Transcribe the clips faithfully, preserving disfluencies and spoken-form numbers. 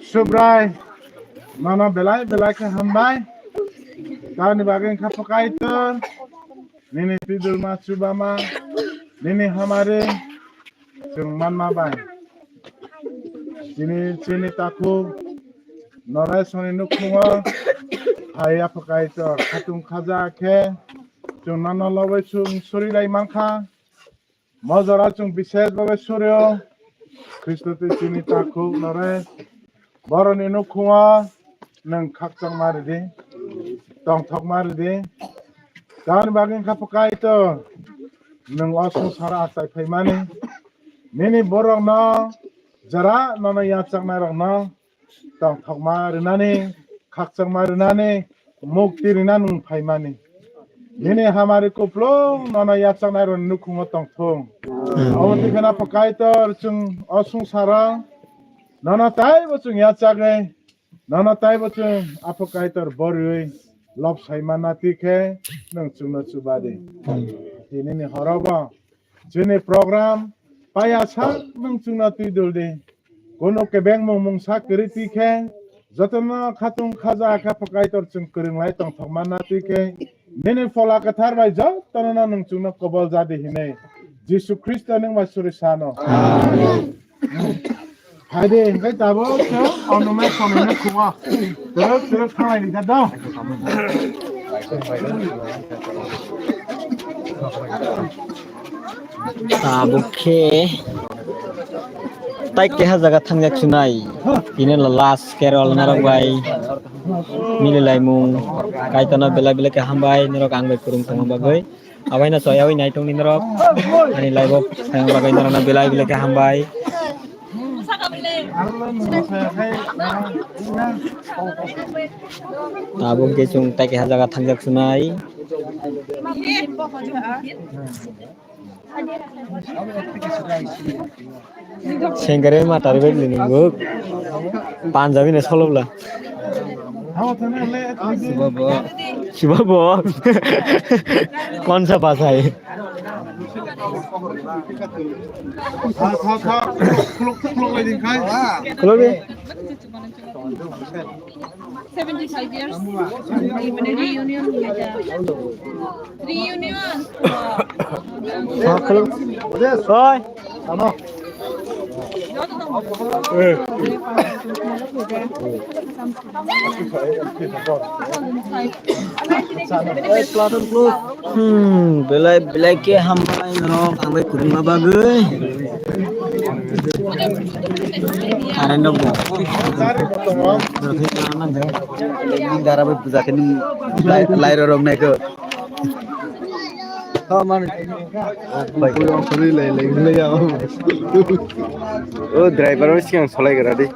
Subrai, nono belai belai khe hambai. Tamoni bagwi wngkha phu Kaitor, nini twidulma chubama, nini hamari chwng manma bai. Chini, chini takhuk Noraisongni nukhungo hai apha Kaitor khatung khaja khe chwng nono lobwi chwng suri lai mankha. Mo jora chwng bises babe surio Khristo tei chini takhuk Norai boroni nukhungo nwng khakchangma ridi, tongthokma ridi. Tamoni bagwi wngkha phu Kaitor, nwng o swngcharo achai phaimani. Nini borokno jora nono yachaknairokno tongthokma rinani, khakchangma rinani, mukti rina nwng phaimani. Nini hamari kuplung nono yachaknairokni nukhungo tongthung. Omo twi kheno phu Kaitor chwng o swngcharo nono taibo chwng yachagwi, nono taibo chwng apha Kaitor boriwi lobsaima nati khe nwng chwngno chubadi. Tinini horobo chini program paya sak nwng chwngno twiduldi. Kono kebengmung mungsa kwrwi twi khe jotono khatung khaja khe phu Kaitor chwng kwrwng lai tongthokma nati khe nini Phola Kwthar bai jotono nwng chwngno kobol jadi hinwi Jisu Khristo nwng bai suri sano. Amen. Hai de, hingke tabuk chwng o nwng nai somoi no khungo. Twrwk twrwk thanglai rijak do. Tabuk khe tai keha jaga thangjak sunai. Tini last carol narok bai mililaimung. Kaitorno belai belai khe hambai norok ang bai kwrwng tongma bagwi. Abaino soyawi naitung ni norok. Ani live o phaiwng bagwi norokno belai belai khe hambai. Tabuk khe chwng tai keha jaga thangjak sunai. Sengkare ma tari bai ni nunguk. Punjabi ni solobla. Siba bo. Siba bo. Kon sa bhasha hai? Tha, tha, tha. Khuluk, khuluk lai din khai. Khuluk di. Seventy-five years. Reunion. Reunion. Tha, khuluk. Oi. Hmm, belai, belai khe hambai norok ang bai kwrwngma bagwi. Are no bo. Ni dara bai puja khe ni lai, lai ro rok nai ko. Bai. O driver o siang solai gra di.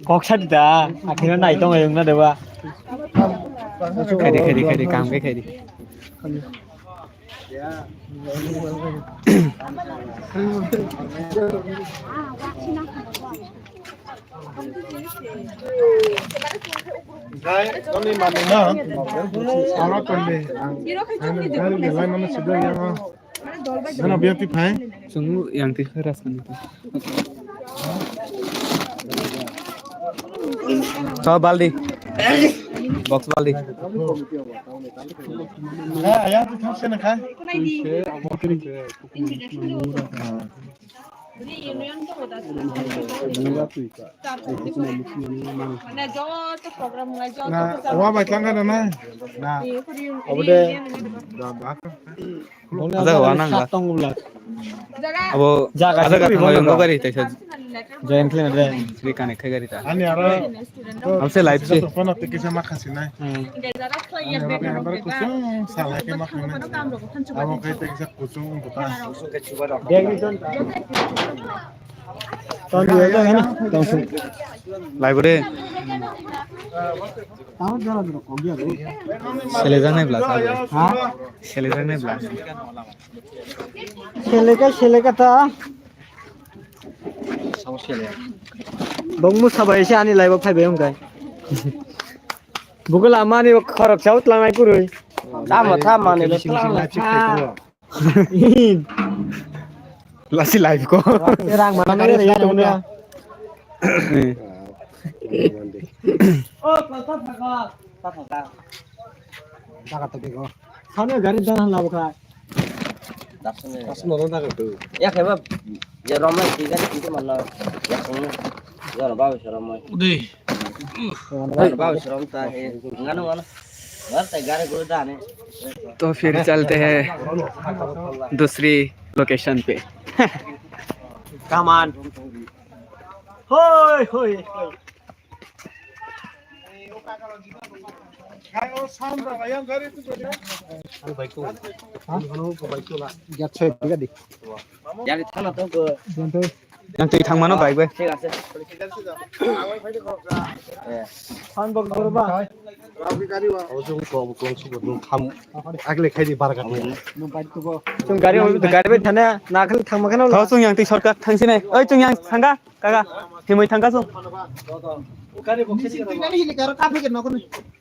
Kok sadi da, akhirnya nai tong ayung na dewa. Khaidi, khaidi, khaidi, kam khe khaidi. Oke, noni mani no. Aro tongdi. Ang, ang gari belai mano sida yang. Nana biar ti phai. Chwng yang ti phai ras kan. So baldi. Box baldi. Eh, ayah tu thang sini kha. Reunion to hoda. Mane joto program nai joto Na, wa bai tlang kana na? Na. Reunion. Obo de. Da, da. Aja wa nang ga. Abo jaga jaga thangwi wngkha gari taisa. Join khlai na de. Sri connect khai gari ta. Ani aro. Amse live se. Phone te kisa ma khasi nai. Hmm. Ani aro ke habar kusung sala ke ma khanai. Abo kai te kisa kusung buta. Bag ni ton. Ton dia tu kan. Langsung. Live re. Tahu jalan tu kau dia tu. Selejang nai bla. Ha? Selejang nai bla. Seleka, seleka ta. Bongmu sabai se ani live phai bai hongkai. Bugula mani khorok chau tlangai kurui. Tamo tamo ni tlangai. Lasi live ko. Rang mana ni ya tong ya. Oh, kau tak tak. Tak tak. Sano gari dan labo kha. Darshan ni. Darshan ni daga tu. Ya khe ba, ya romai tiga ni tiga mana? Ya sung. Ya romai ba romai. Udi. Ba ba rom ta he. Ngano ngano. Bar ta gari guru da ne. तो फिर चलते हैं दूसरी लोकेशन पे। Come on. Hoi hoi hoi. Yang twi thangmano bike bai. Thang bok guru ba. Abo chwng kok bwkang sugo nwng tham agle khaidi barga. Nwng bike tugo. Chwng gari, gari bai thana, nakhel thangma kheno. Tho chwng yang twi shortcut thangsinai. Oi chwng yang thangka, kaka. Himwi thangka chwng.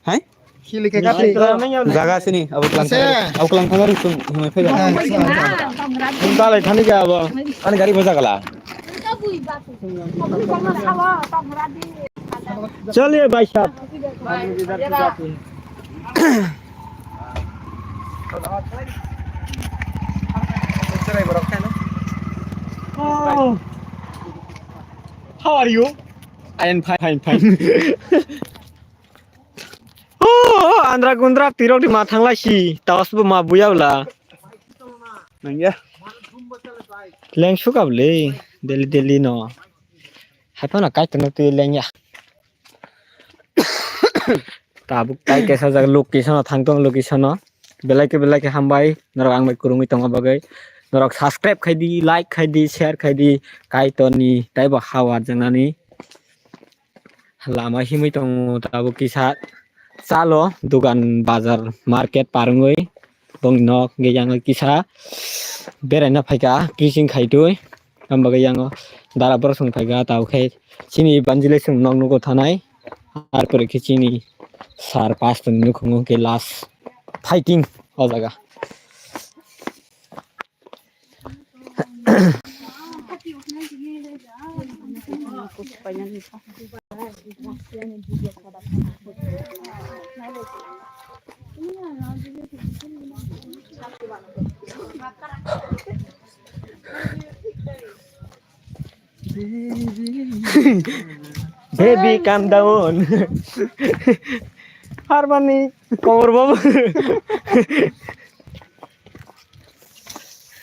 Hai? Jaga sini, abo klang thangari, abo klang thangari chwng himwi phaiba. Nwng dalai thani khe abo. Ani gari bo jagala. चलिए भाई साहब। Oh. How are you? I am fine, fine, fine. Oh, andra gundra tirok di ma thanglai si, tawas bo ma buya bla. Nangya. Leng suka bli, daily daily no. Haipano kaitorno twi lengya. Tabuk tai kaisa jaga location o thang tong, location o. Belai khe belai khe hambai. Norok ang bai kwrwngwi tongma bagwi. Norok subscribe khai di, like khai di, share khai di. Kaitorni taibo ha warjaknani lama himwi tongo tabuk kisa. Chalo dogan bazar market par wngwi. Bongni nok hwnkhe yang kisa beraina phaikha, fishing khaitwi. Ang bagwi yang o dara borok song phaikha, tao khe chini banjilai song nok nugo thanai. Ar pore khe chini sir pastor ni nukhungo hwnkhe last fighting o jaga. Baby, calm down. Harmani, komor babu.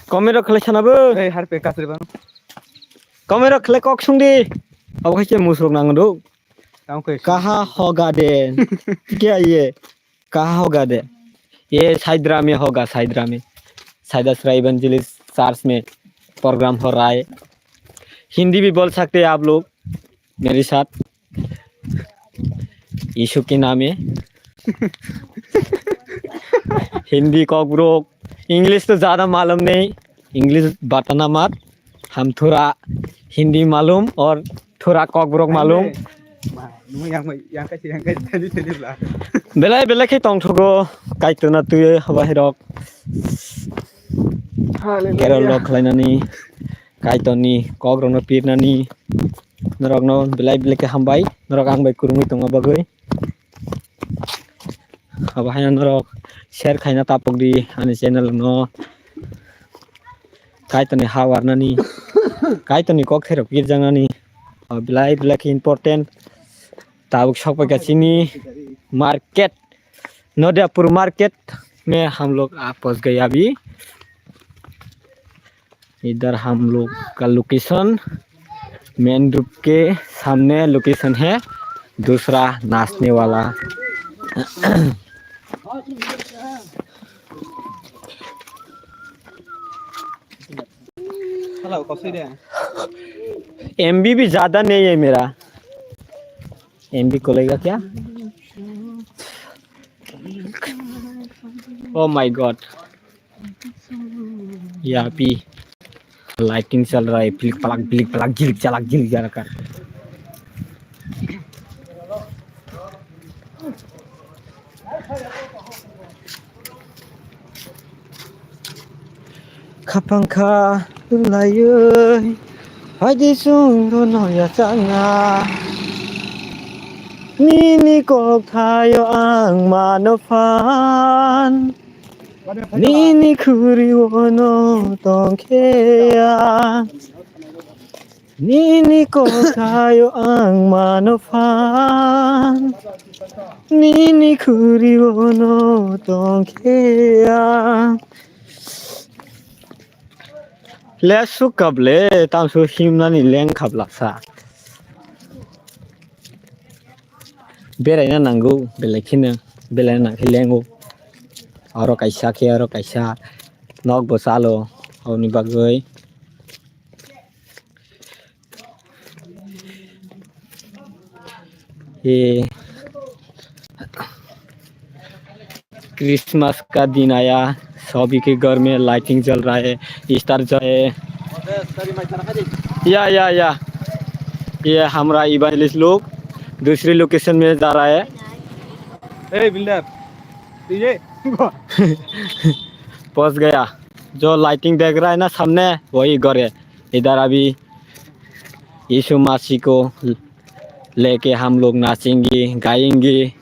Komero khlai sana bo. Ei, harpe kasri bang. Komero khlai kok sungdi. Abo khe musrok nang do. Tamo khe. Kaha hoga de. Kya ye? कहाँ होगा दे? ये साइदरा में होगा, साइदरा में। साइदसरा evangelist church में प्रोग्राम हो रहा है। हिंदी भी बोल सकते हैं आप लोग मेरे साथ। यीशु के नाम है। हिंदी कॉकबरोक, इंग्लिश तो ज़्यादा मालूम नहीं, इंग्लिश बताना मत। हम थोड़ा हिंदी मालूम और थोड़ा कॉकबरोक मालूम। Belai belai khe tongthogo, Kaitorno twiwi habairok. Hallelujah. Carol rok khlainani, Kaitorni kokrokno pirnani, norokno belai belai khe hambai, norok ang bai kwrwngwi tongma bagwi. Abo haino norok share khaina tapokdi ani channel no. Kaitorni ha warnani, Kaitorni kok therok pirjaknani. O belai belai khe important. Tabuk sokpaikha chini market, Nodiapur market me ham log a pos gaya abhi. इधर हम लोग का location, main road के सामने लोकेशन है दूसरा नाचने वाला। एमबी भी ज्यादा नहीं है मेरा। एमबी खोलेगा क्या? Oh my God. यहाँ पे लाइटिंग चल रहा है, पिलिक पलक, पिलिक पलक, झिलिक चलक, झिलिक चलक कर। Khapang kha laioi, haidi chwng rw no yachana. Nini kok thaio ang mano phan. Nini khuri o no tongkhe ya. Nini kok thaio ang mano phan. Nini khuri o no tongkhe ya. Le sukab le, tamsu himnani leng khablaksa. Beraina nango, belai kheno, beraina nangkhe lengo. Oro kaisa khe, oro kaisa. Nok bo chalo, aboni bagwi. ये क्रिसमस का दिन आया, सभी के घर में लाइटिंग जल रहा है, स्टार जल है। या, या, या, ये हमारा इवेंजलिस्ट लोग दूसरी लोकेशन में जा रहा है। ए बिल्डर, ये पहुंच गया। जो लाइटिंग देख रहा है ना सामने, वही घर है। इधर अभी यीशु मसीह को लेके हम लोग नाचेंगे, गाएंगे।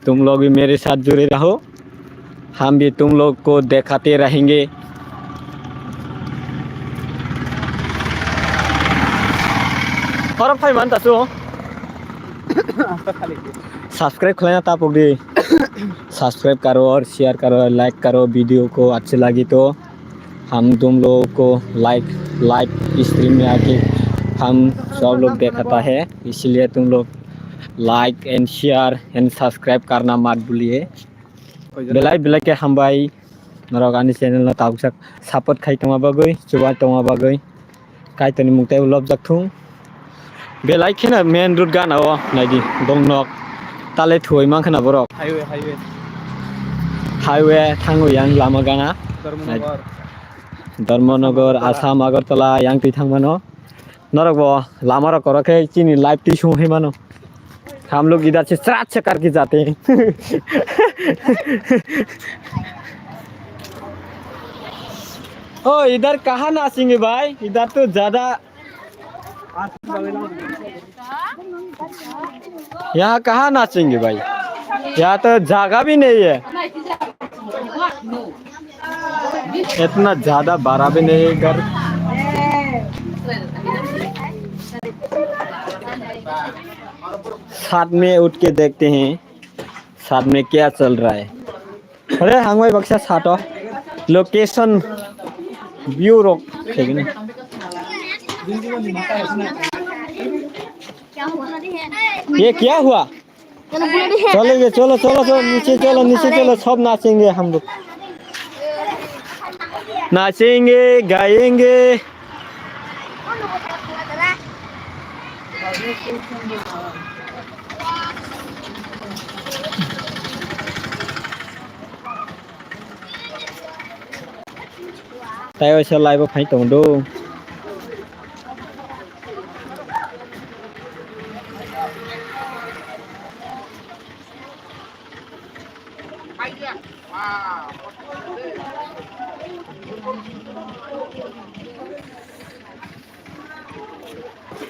तुम लोग भी मेरे साथ जुड़े रहो, हम भी तुम लोग को दिखाते रहेंगे। Oro phai man tasu. Subscribe khlaina tapok di. Subscribe karo aur share karo, like karo video ko, acche lagi to. हम तुम लोगों को लाइव लाइव स्ट्रीम में आके हम सब लोग दिखाता है, इसीलिए तुम लोग like and share and subscribe करना मत भूलिए। Belai belai khe hambai norok ani channel no tabuksa support khai tongma bagwi, chubai tongma bagwi. Kaitorni mung tei lobjak thung. Belai kheno main road gana o naidi, bong nok tale thuwi man khana borok. Highway, highway. Highway thangwi yang lama gana. Dharmanagar. Dharmanagar, Agartala. Assam, Agartala yang twi thangmano. Norok bo lama rok korok khe chini live twi sung hai mano. हम लोग इधर से सरात से करके जाते हैं। ओ, इधर कहाँ नाचेंगे भाई? इधर तो ज्यादा यहाँ कहाँ नाचेंगे भाई, यहाँ तो जगह भी नहीं है, इतना ज्यादा बड़ा भी नहीं है घर। साथ में उठ के देखते हैं, साथ में क्या चल रहा है। Hore hangbai baksa sato location view rok khaigini. ये क्या हुआ? चलेंगे, चलो, चलो, चलो, नीचे चलो, नीचे चलो, सब नाचेंगे हम लोग। नाचेंगे, गाएंगे। Tai waisa live o phai tong do.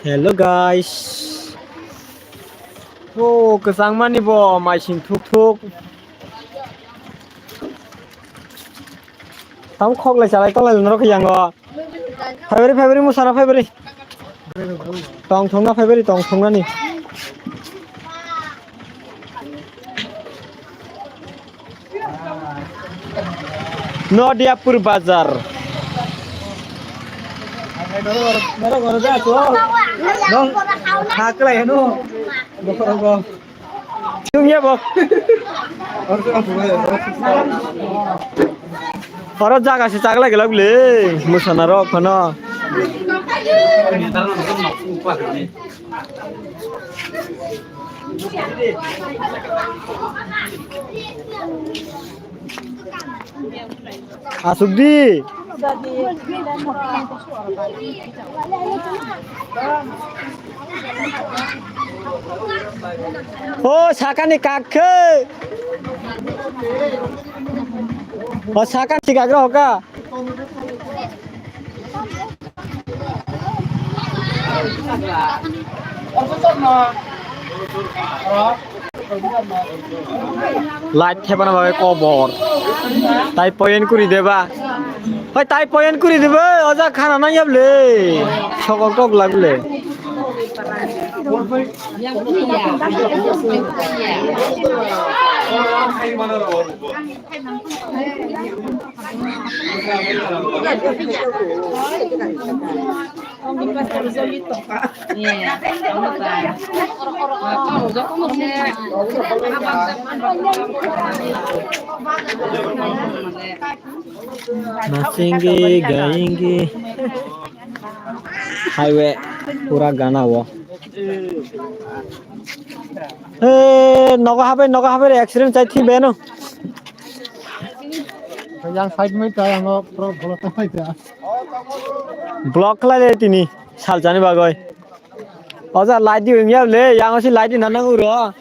Hello guys. O kwchangmani bo maising thuk thuk. Tamo khok lai chalai tong lai norok yango. Phaibari, phaibari, musara phaibari. Tong thongna phaibari, tong thongnani. Nodiapur Bazar. Chwngya bo. Oro jaga se chaglai glak le, mwsana rok phano. Asuk di. O sakani kak khe. O sakani kak rok ka. Light thepana bagwi kobor. Tai point kuri deba. Hoi tai point kuri deba. Oja khana nang yable. Sokok tok lagle. Nasingi gaingi. Highway pura gana o. Eh, nogo habai, nogo habai re accident chai thi beno. Yang side mai ta, yang pro bolo ta mai ta. Block khlai le tini salchani bagwi. Oja light di wngya le, yang osi light di nanang uro.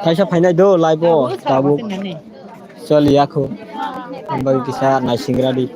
Kaisa phainai do live o tabuk choli yakho. Ang bagwi kisa naisingra di.